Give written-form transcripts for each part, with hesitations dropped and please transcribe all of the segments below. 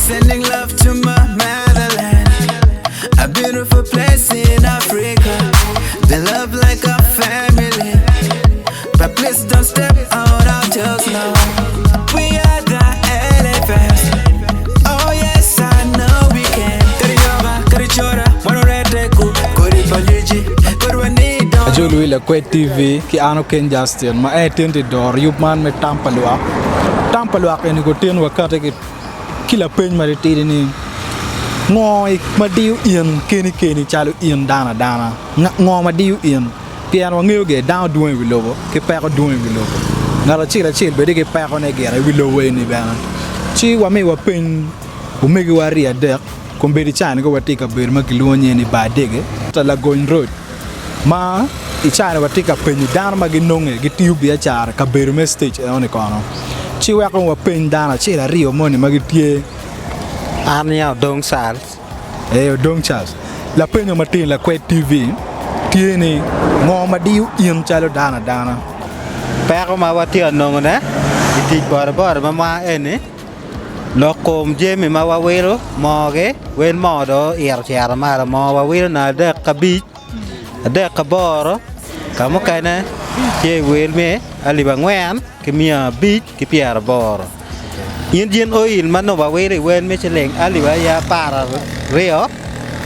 Sending love to my motherland, a beautiful place in Africa. They love like a family, but please don't step out of just now. We are the elephants. Oh yes, I know we can. Kariyoga, karichora, wanorete ku, koribaliji, korwanido. Ajol wi Lakwed TV ki an Oken Justin ma en tye i doro yub man me tam pa lwak. Tam pa lwak eni gutin wakati ki ki lapeny ma titidi ni, Ngo ma diyo in keni keni calo in dano adana? Ngo ma diyo in? Pien wangeyo gire dano dwong i wi lobo ki peko dwong i wi lobo. Ngat acel acel bed ki pekone gire i wi lobo eni bene. Ci wamiyo wapeny omegiwa aryo adek kombeddi cani kono watye i kabedo ma kilwongo nyinge ni Bar Dege, Lagony Road. Ma i caa-ni watye ka penyo dano ma ginonge gitiyo biacara i kabedo me stage enoni kono ci weko wapeny dano acel aryo moni ma gitye. An ya Odong Charles. Ee Odong Charles, lapenyo matin Lakwed TV tye ni ngo ma diyo in calo dano adana? Peko ma watye ka nongone i tic boda boda ma mwa eni lok kom jami ma wawilo moogi wel moo dong oito ocito malo moo wawilo nongo 35 aboro ka mukene tye i wel me alip angwen ki miya abic ki pyeraboro injin oil ma nongo wawilo i wel me ciling alip aye 12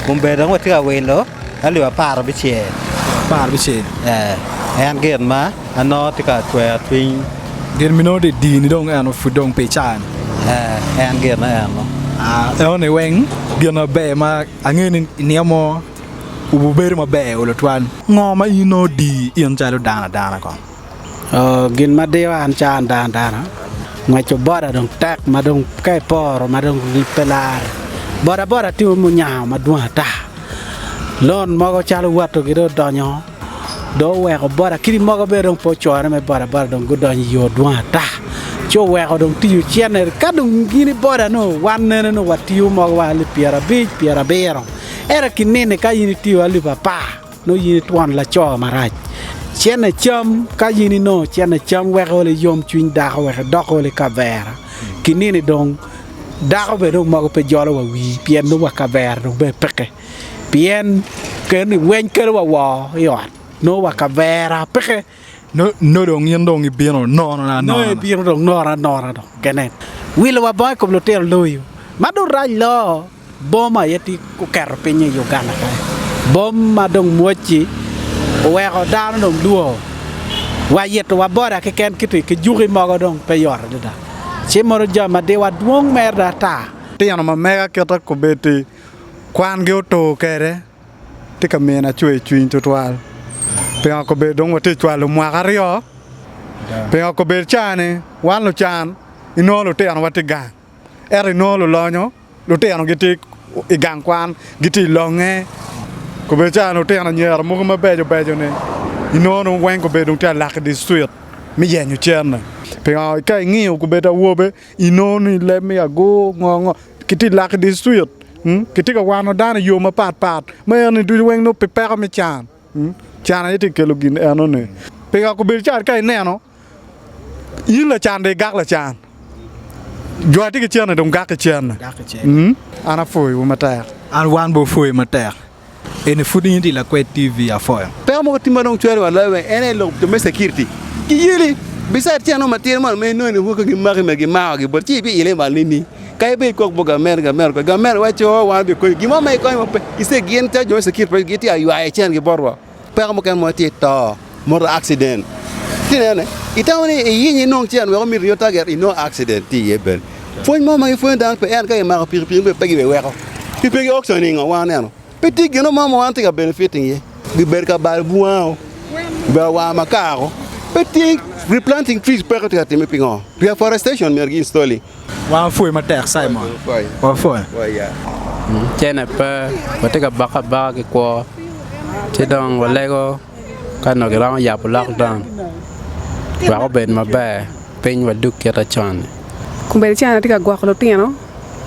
kombeddi dong watye ka wilo alip 16 en gin ma anongo tye ka cwero cwiny. Gin ma inongo tye i dini dong eno pud dong pi caa-ni. En gin eno. Enoni weng gin maber ma angeyo ni nino mo wubedo maber olo twal. Ngo ma in inongo dii in calo dano adana kong? Gin ma diyo an calo an dano adana, ngweco boda dong tek ma dong ka iporo ma dong pe larre. Boda boda tye munyango madwong ata, lon mogo calo watogi dong odonyo dong oweko boda kadi mogo bene dong pe ocore me boda boda dong gudonyo i yo dwong ata ci oweko dong tiyo cene ka dong in i boda nongo wan nene nongo watiyo mogo wa alip pyerabic pyerabiro ento ki nini ka in itiyo alip apar nongo in itwon laco marac cene cam ka in inongo cene cam weko olo iyom cwiny dako wek idok olo i kavera ki nini dong dako bene dong mogo pe jolo wa wii pien nongo wa kavera dong bene peke. Pien keni weny kelo wa woo i ot nongo wa kavera peke. Nongo dong in dong ibino nono anona. Nongo ibino dong nono anona dong kene. Wilo wa bongo i kom lutino loyo. Ma dong rac loo bom aye tye oketo piny i Uganda kany. Bom ma dong mwoc-ci oweko dano dong lwor wa yito wa boda keken ki juki mogo dong pe yot adada. Ci mono jami ma diwa dwong mere ata. Tino ma mega kite kobeddi Kwangi otur kwede tye ka mina cwercwiny tutwal pingo kobedo dong watye ka cwalo mwaka aryo pingo kobedo cani wan lucan inongo lutinowa tye gang ento inongo lulonyo lutinogi tye i gang kwan gitye i longe kobedo cani lutino anyira mogo mabeco beco ni inongo dong weng kobedo dong tye alak i dictrik me yenyo cente pingo ka ingiyo kobedo awobe inongo ni leb me agur ngo ngo Kitye i lak i dictrit, kitye ka wano dano i yo mapat pat ma eni ducu weng nongo pi peko me can. Can aye tye ka kelo gin enoni. Pingo obedo cat ka ineno in lacan dong igak lacan, jo atye ki cente dong gak ki cente. An apwoyowu matek. An wan bene wapwoyi matek. Eni pud in itye lakwed TV apwoyo. Peko mogo tye ma dong cwero wa loyo weng en aye lok jo me security ki yeli beside cen mo matin mo ma inongo ni ka gimaki me gimako gi bot ci ibi ile malo nini kadi bed ikok bot gamente gamente okony gamente waco oo wan wabi konyi gin mo ma ikonyo wa pe instead gin calo jo me security pe gitye ka ywayo cen gi bot wa peko mukene mo tye to motor accident ci inene itamo ni iyiny inong cen wek omeet your target inong accident tye iye bene pwony mo ma gipwonyo dano pe en ka gimako pikipiki bene pe gibiweko pikipiki auction ningo wan waneno Pe tye gin mo ma wan tye ka benefiting iye. Gibedo ka balo bunga-o, gibedo ka wango makar-o. Pe tye replanting trees peko tye ka timme pingo? Reforestation myero gi installi. Wan wapwoyi matek Simon. Wapwoyo. Cene pe, watye ka bakke abaka ki kwo ci dong walego ka onongo giromo yabo lockdown wek obed maber piny wadug kite con-ni. Kombeddi cen atye ka gwoko lutino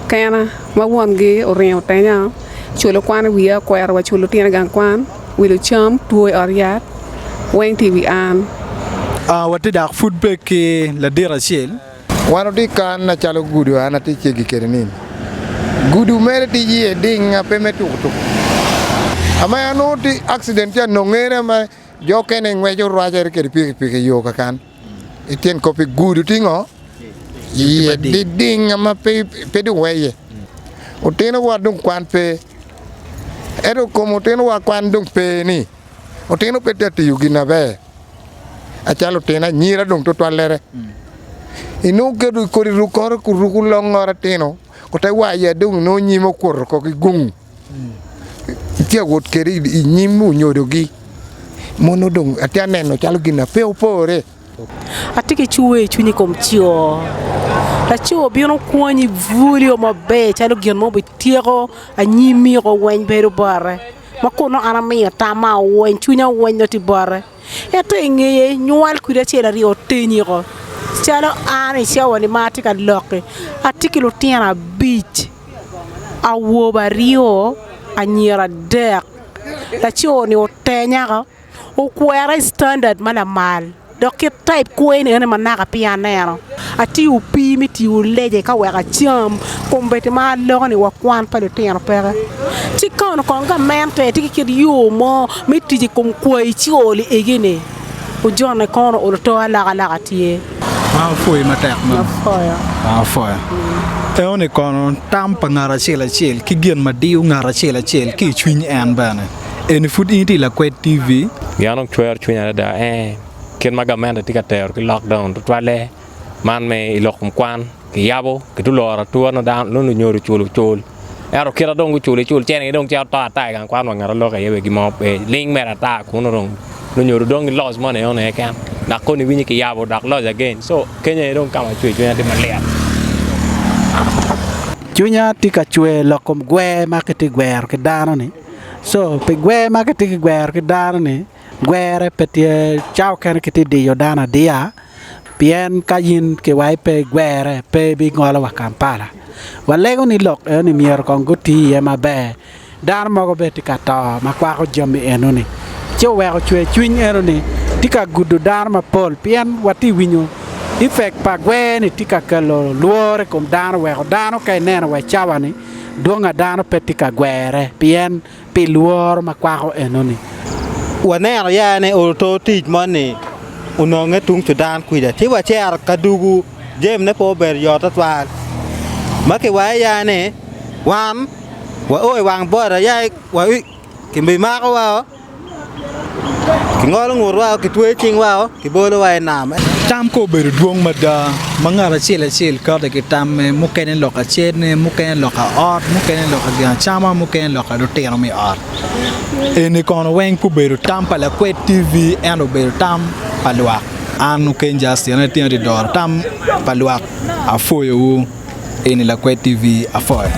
kena ma wongi oringo otenya culo kwan i wiya okwero wa culo lutino i gang kwan wilo cam two i ot yat. Weng tye i wi an. Watye dok pud pe ki ladit acel. Wan watye kan macalo gudo an atye ceggi kwede ni gudo mere tye iye ding pe me tuko tuko ama anongo tye accident tye anongere ma jo okene ngweco rwacere kwede pikipiki i yo kakan i tyen kopi gudo tye ngo iye diding ma pe dong weye otino wa dong kwan pe ento kom otino wa kwan dong pe ni otino pe tye ka tiyo gin maber. Acalo otino anyira dong tutwallere. Inongo keto kodi rukkoro kuruku longoro atino ote waya dong inongo nyime okuto oko ki gung tye ka wot kwede i nyim onyodogi mono dong atye ka neno calo gin ma pe opore. Atye ki cwer cwiny i kom co, laco bino kwanyi bwolio maber calo gin mo bityeko anyimiko weng bedo bote. ma kun nongo an amiyo tamma oweny, cwinya oweny nongo tye bote. Ento i ngeye, nywal kwidi acel aryo otenyiko. Calo an i cawa-ni ma atye ka lok-ki, atye ki lutino abic, awobe aryo, anyira adek. Laco-ni otenya okwera i citandard ma lamal. Dok kit type kwer-ni ene ma naka peya aneno. Atiyo opii me tiyo lece ka wek acam, kombeddi ma aloko ni wa kwan pa lutino peke. Ci kono kong gamente tye ki kit yo mo me tic i kom kwayi col egi-ni, ojone kono olo to alokaloka tye. Ma apwoyi matek mama. Apwoyo. Apwoyo. Eno-ni kono tam pa ngat acel acel ki gin ma diyo ngat acel acel ki i cwiny en bene. Eni pud in itye lakwed TV. Gin dong cwero cwinya adada ee kit ma gamente tye ka tero ki lockdown tutwalle man me i lok kom kwan kiyabo ki loro atura nongo dano nongo lunyodo oculo cul ento kite dong guculo icul cene gi dong cito to ata i gang kwan wa ngat aloko iye wek gin mo pe ling mere ata kunu dong lunyodo dong ki loc moni enoni keken dok koni iwinyo kiyabo dok loc again so kenyo aye dong ka ma cwer cwinya tye malit. Cwinya tye ka cwer lok kom gwer ma kitye gwero ki dano-ni. Co pi gwer ma kitye ki gwero ki dano-ni gwere pe tye cawa mukene kitye diyo dano adiya pien ka in kiwaci pe igwere pe ibingolo wa Kampala walego ni lok eno-ni myero kong guti iye maber dano mogo bene tye ka to ma kwako jami eno-ni ci oweko cwer cwiny eno-ni tye ka gudo dano mapol pien watye winyo efect pa gwer-ni tye ka kelo lworo i kom dano weko dano ka ineno wa i cawa-ni Dwong a dano pe tye ka gwere pien pi lworo ma kwako enoni. Waneno ya ni oto tic moni ononge tung Cudan kwija ci wacito ka dugu jamine pe obedo yot tutwal ma kiwaco ya ni wan wao i wang boda ya kibimakowa. Kingolo ngutwa, kitweyo cingwa, kibolowa i nam. Tam ka obedo dwong mada ma ngat acel acel kati ki tamme, mukene lok acenne, mukene lok ot, mukene lok gin acama, mukene lok lutino me ot. Eni kono weng pe obedo tam pa lakwed TV ento obedo tam pa lwak. An Okeny Justin an atinga doro tam pa lwak apwoyowu eni lakwed TV apwoyo.